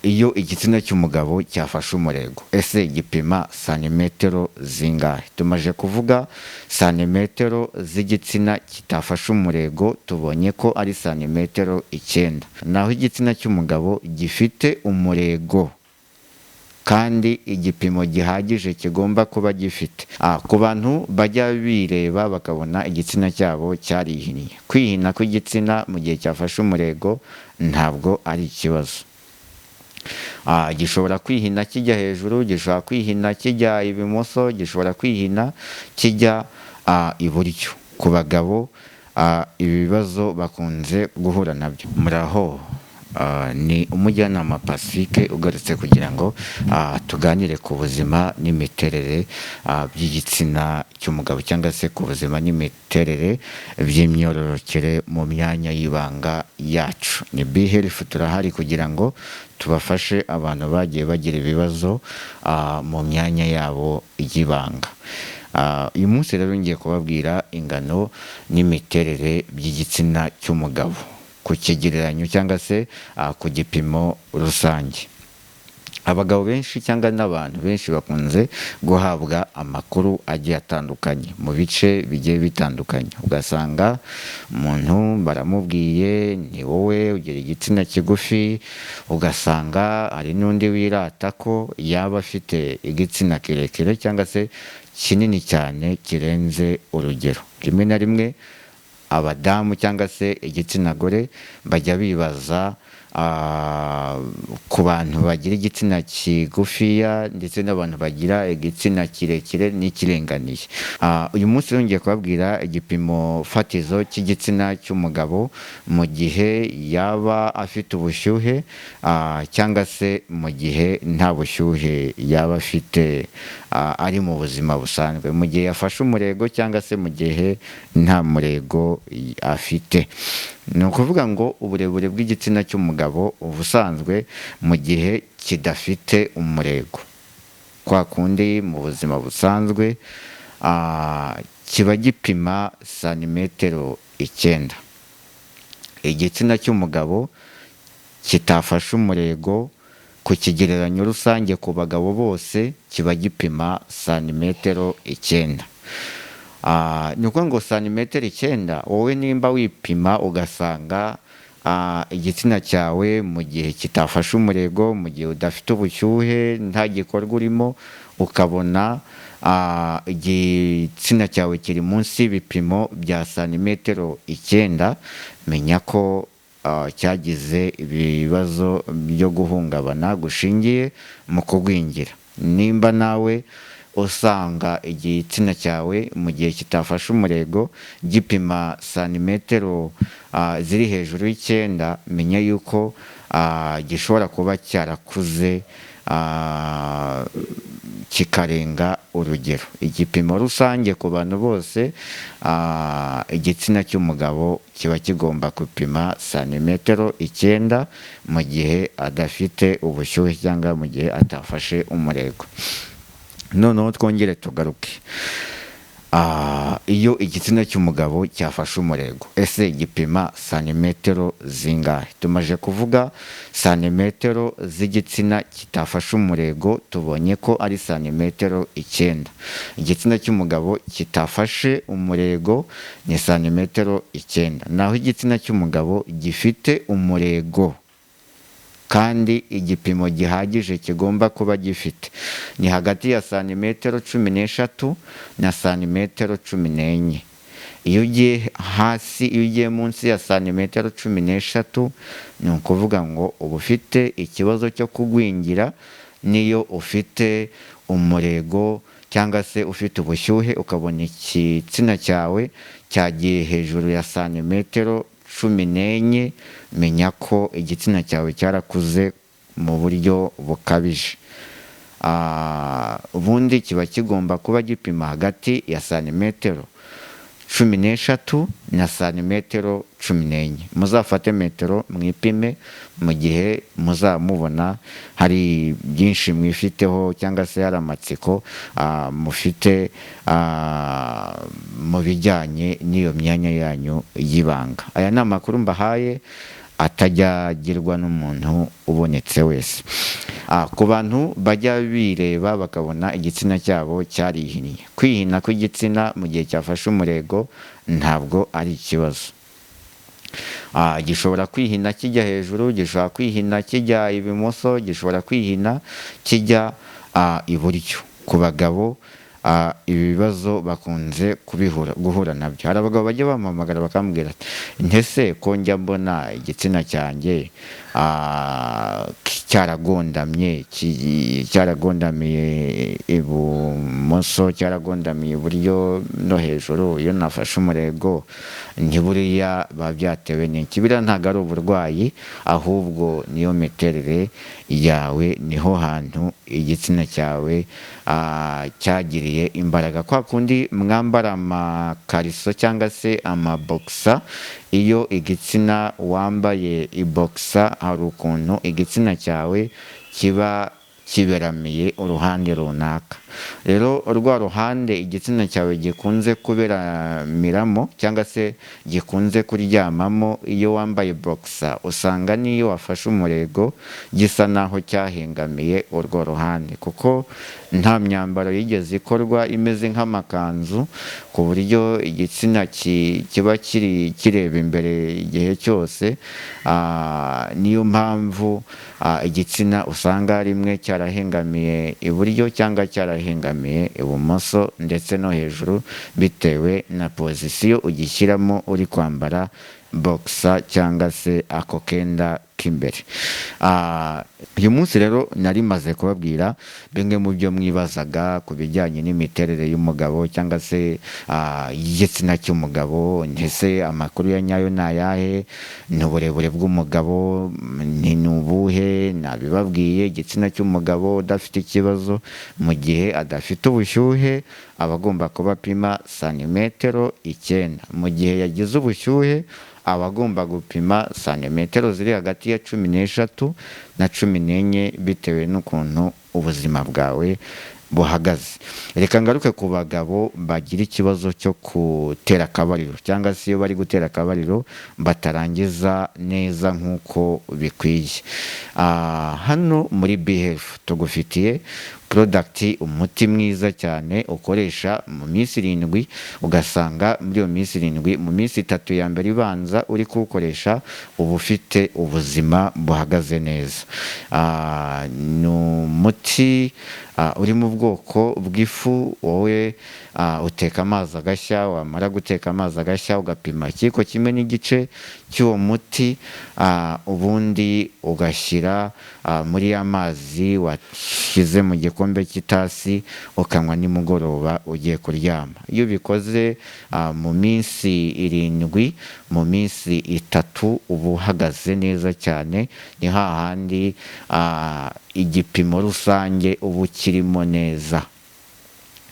Iyo igitsina cy'umugabo cyafashe umurego, ese gipima santimetero zingahe? Tumaze kuvuga santimetero z'igitsina kitafashe umurego, tubonye ko ari santimetero 9. Naho igitsina cy'umugabo gifite umurego kandi igipimo gihagije kigomba kuba gifite, ku bantu bajya bireba bakabona igitsina cyabo cyarihinnye, kwihina kw'igitsina mu gihe cyafashe umurego ntabwo ari ikibazo. Gishobora kwihina kijya hejuru, gishobora kwihina kijya ibumoso, gishobora kwihina kijya iburyo. Ku bagabo ibi bibazo bakunze guhura nabyo. Muraho, ni umujyanama Pacifique ugarutse kugira ngo tuganire ku buzima n'imiterere by'igitsina cy'umugabo, cyangwa se ku buzima n'imiterere by'imyororokere mu myanya y'ibanga yacu. Ni Be Health, turahari kugira ngo tubafashe abantu bagiye bagira ibibazo mu myanya yabo y'ibanga. Uyu munsi rero ngiye kubabwira ingano n'imiterere by'igitsina cy'umugabo ku kigereranyo cyangwa se ku gipimo rusange. Abagabo benshi cyangwa n'abantu benshi bakunze guhabwa amakuru agiye atandukanye mu bice bigiye bitandukanye, ugasanga umuntu baramubwiye ni wowe ugira igitsina kigufi, ugasanga hari n'undi wirata ko yaba afite igitsina kirekire cyangwa se kinini cyane kirenze urugero. Rimwe na rimwe abadamu cyangwa se igitsina gore bajya bibaza ku bantu bagira igitsina kigufiya ndetse n'abantu bagira igitsina kirekire n'ikiringaniye. Uyu munsi ngiye kubabwira igipimo fatizo cy'igitsina cy'umugabo mu gihe yaba afite ubushyuhe cyangwa se mu gihe nta bushyuhe yaba afite, ari mu buzima busanzwe, mu gihe yafashe umurego cyangwa se mu gihe nta murego afite. Ni ukuvuga ngo uburebure bw'igitsina cy'umugabo ubusanzwe mu gihe kidafite umurego, kwa kundi mu buzima busanzwe, kiba gipima santimetero 9. Igitsina cy'umugabo kitafashe umurego ku kigereranyo rusange ku bagabo bose kiba gipima santimetero 9. Ni ukuvuga ngo santimetero 9, wowe nimba wipima ugasanga igitsina cyawe mu gihe kitafashe umurego, mu gihe udafite ubushyuhe, nta gikorwa urimo, ukabona igitsina cyawe kiri munsi y'ibipimo bya santimetero 9, menya ko cyagize ibibazo byo guhungabana gushingiye mu kugwingira. Nimba nawe usanga igitsina cyawe mu gihe kitafashe umurego gipima santimetero ziri hejuru y'9, menya yuko gishobora kuba cyarakuze kikarenga urugero. Igipimo rusange ku bantu bose, igitsina cy'umugabo kiba kigomba gupima santimetero 9 mu gihe adafite ubushyuhe cyangwa mu gihe atafashe umurego. Noneho twongere tugaruke. Iyo igitsina cy'umugabo cyafashe umurego, ese gipima santimetero zingahe? Tumaze kuvuga santimetero z'igitsina kitafashe umurego, tubonye ko ari santimetero 9. Igitsina cy'umugabo kitafashe umurego ni santimetero 9. Naho igitsina cy'umugabo gifite umurego kandi igipimo gihagije kigomba kuba gifite ni hagati ya santimetero 13 na santimetero 14. Iyo ugiye hasi, iyo ugiye munsi ya santimetero 13, ni ukuvuga ngo uba ufite ikibazo cyo kugwingira. Niyo ufite umurego cyangwa se ufite ubushyuhe ukabona igitsina cyawe cyagiye hejuru ya santimetero 14, menya ko igitsina cyawe cyarakuze mu buryo bukabije. Ubundi kiba kigomba kuba gipima hagati ya santimetero 13 na santimetero 14. Muzafate metero mwipime mu gihe muzamubona hari byinshi mwifiteho cyangwa se hari amatsiko mufite mu bijyanye n'iyo myanya yanyu y'ibanga. Aya ni amakuru mbahaye. atajya agirwa n'umuntu ubonetse wese. Ku bantu bajya bireba bakabona igitsina cyabo cyarihinnye, kwihina kw'igitsina mu gihe cyafashe umurego ntabwo ari ikibazo. Gishobora kwihina kijya hejuru, gishobora kwihina kijya ibumoso, gishobora kwihina kijya iburyo. Ku bagabo ibi bibazo bakunze guhura nabyo. Hari abagabo bajya bampamagara bakambwira ati: "Ntese ko njya mbona igitsina cyanjye cyaragondamye, cyaragondamiye ibumoso, cyaragondamiye iburyo no hejuru, iyo nafashe umurego, ntiburiya biba byatewe n'iki?" Biriya ntabwo ari uburwayi, ahubwo niyo miterere yawe, niho hantu igitsina cyawe cyagiriye imbaraga. Kwa kundi mwambara amakariso cyangwa se amabokisa, iyo igitsina wambaye ibokisa, hari ukuntu igitsina cyawe kiba kiberamiye uruhande runaka. Rero rwa ruhande igitsina cyawe gikunze kuberamiramo cyangwa se gikunze kuryamamo, iyo wambaye bokisa, usanga n'iyo wafashe umurego gisa naho cyahengamiye urwo ruhande, kuko nta myambaro yigeze ikorwa imeze nk'amakanzu ku buryo igitsina kiba kiri kireba imbere igihe cyose. Niyo mpamvu igitsina usanga rimwe cyarahengamiye iburyo cyangwa cyarahengamiye ibumoso ndetse no hejuru, bitewe na position ugishyiramo uri kwambara bokisa cyangwa se ako kenda k'imbere. Uyu munsi rero nari maze kubabwira bimwe mu byo mwibazaga ku bijyanye n'imiterere y'umugabo cyangwa se y'igitsina cy'umugabo. Ndetse amakuru ya nyayo ni ayahe? Ni uburebure bw'umugabo ni ubuhe? Nabibabwiye. Igitsina cy'umugabo udafite ikibazo, mu gihe adafite ubushyuhe, aba agomba kuba apima santimetero 9. Mu gihe yagize ubushyuhe, aba agomba gupima santimetero ziri hagati ya 13 na 14, bitewe n'ukuntu ubuzima bwawe buhagaze. Reka ngaruke ku bagabo bagira ikibazo cyo gutera akabariro, cyangwa se iyo bari gutera akabariro batarangiza neza nk'uko bikwiye. Hano muri BHF tugufitiye product, umuti mwiza cyane ukoresha mu minsi 7, ugasanga muri iyo minsi 7, mu minsi 3 ya mbere ibanza uri kuwukoresha, uba ufite ubuzima buhagaze neza. Ni umuti uri mu bwoko bw'ifu. Wowe uteka amazi agashya, wamara guteka amazi agashya, ugapima ikiyiko kimwe n'igice cy'uwo muti, ubundi ugashyira muri ya mazi washyize mu gikombe cy'itasi, ukanywa nimugoroba ugiye kuryama. Iyo ubikoze mu minsi 7, mu minsi 3 uba uhagaze neza cyane. Ni hahandi igipimo rusange uba ukirimo neza,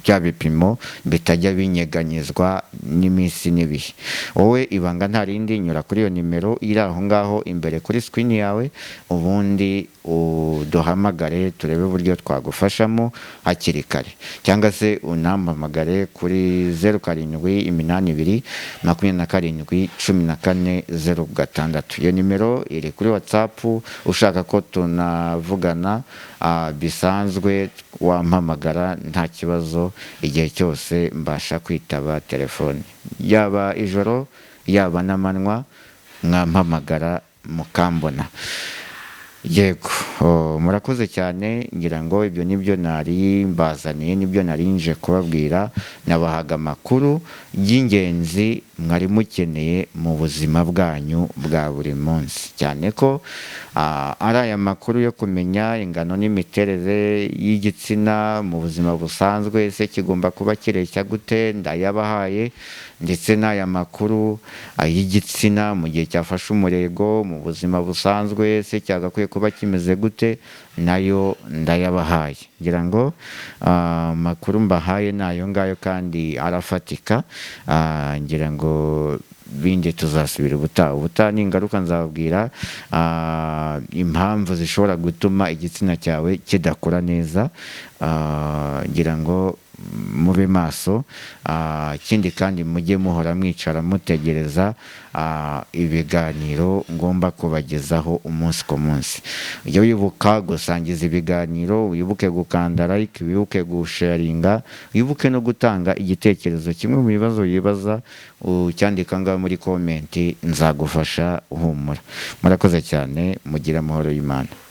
bya bipimo bitajya binyeganyezwa n'iminsi n'ibihe. Wowe ibanga nta rindi, nyura kuri iyo nimero iri aho ngaho imbere kuri screen yawe, ubundi uduhamagare turebe uburyo twagufashamo hakiri kare, cyangwa se unampamagare kuri 0782271406. Iyo nimero iri kuri WhatsApp. Ushaka ko tunavugana bisanzwe, wampamagara nta kibazo. Igihe cyose mbasha kwitaba telefone, yaba ijoro yaba n'amanywa, mwampamagara mukambona. Yego, murakoze cyane. Ngira ngo ibyo nibyo nari mbazaniye, nibyo nari nje kubabwira. Nabahaga amakuru y'ingenzi mwari mukeneye mu buzima bwanyu bwa buri munsi, cyane ko ari aya makuru yo kumenya ingano n'imiterere y'igitsina mu buzima busanzwe, ese kigomba kuba kireshya gute, ndayabahaye. Ndetse n'aya makuru y'igitsina mu gihe cyafashe umurego mu buzima busanzwe, ese cyagakwiye kuba kimeze gute, nayo ndayabahaye. Ngira ngo amakuru mbahaye ni ayo ngayo kandi arafatika. Ngira ngo bindi tuzasubira ubutaha. Ubutaha ningaruka nzababwira impamvu zishobora gutuma igitsina cyawe kidakura neza. Ngira ngo mube maso. Ikindi kandi, mujye muhora mwicara mutegereza ibiganiro ngomba kubagezaho umunsi ku munsi. Ujye wibuka gusangiza ibiganiro, wibuke gukanda like, wibuke gusharinga, wibuke no gutanga igitekerezo. Kimwe mu bibazo wibaza ucyandika ngaho muri comment, nzagufasha, humura. Murakoze cyane, mugire amahoro y'Imana.